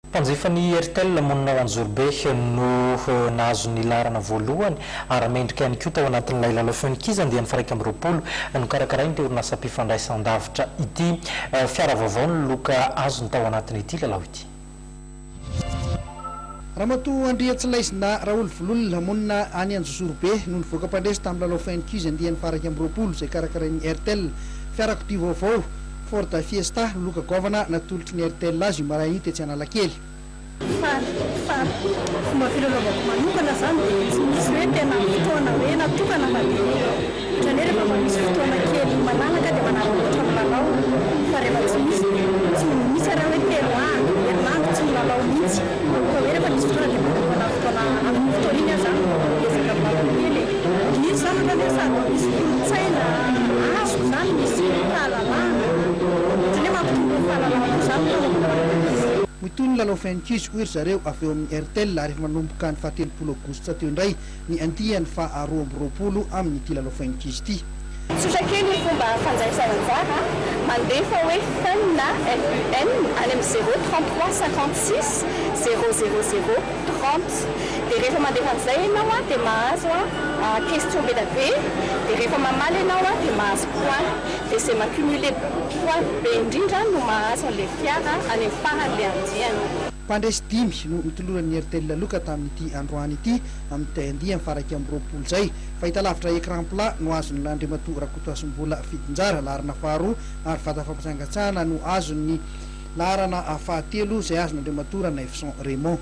Mpanjifa ny Airtel monina ao Anjozorobe no nahazo ny laharana voalohany ary mendrika ihany koa tao anatin'ilay lalao feon-kiza andiany faha 21 nokarakarain'ity orinasam-pifandraisandavitra ity. Fiara vaovao ny loka azony tao anatin'ity lalao ity. Ramatoa Andriatsilaizina Raolovololona, monina any Anjozorobe, no nivoaka mpandresy tamin'ny lalao feon-kiza andiany faha 21 izay karakarain'ny Airtel. Fiarakodia vaovao, Ford Fiesta, no loka goavana natolotry ny Airtel azy io maraina io tetsy Analakely. Faly, faly. Fomba filalaovako manokana izany dia tsy misy hoe tena fotoana hoe natokana fa dia ohatran'ny hoe rehefa mba misy fotoana kely malalaka dia manararaotra milalao fa rehefa tsy misy dia tsy misy ary aho hoe 3 andro, herinandro tsy milalao mihitsy fa hoe rehefa misy fotoana dia manokana fotoana amin'iny fotoana iny aho izany vao miezaka milalao kely e. Io izany ohatran'ny hoe sady misy kolontsaina azoko izany, misy fahalalana, ohatran'ny hoe mampitombo ny fahalalana koa izany ny fanaovana an'ilay izy. Mitohy ny lalao Fenkiz hoy ry zareo avy eo amin'ny Airtel ary efa manomboka ny faha-30 aogositra teo indray ny andiany faha 22 amin'ity lalao Fenkiz ity. Tsotra kely ny fomba fandraisana anjara, mandefa hoe fun na FUN any amin'ny zéro 33 56 zéro zéro zéro 30. Dia rehefa mandefa an'izay ianao dia mahazo question be dia be, dia rehefa mamaly ianao dia mahazo point. Dia izay mi-accumuler point be indrindra no mahazo an'ilay fiara any amin'ny faran'ilay andiany. Mpandresy dimy no notoloran'ny Airtel loka tamin'ity androany ity amin'ity andiany faha 21 izay. Fahitalavitra écran plat no azon'ny Andriamatoa Rakotohasimbola Fidinjara, laharana faharoa, ary vata fampangatsiahana no azon'ny laharana fahatelo izay azon'Andriamatoa Ranaivoson Raymond.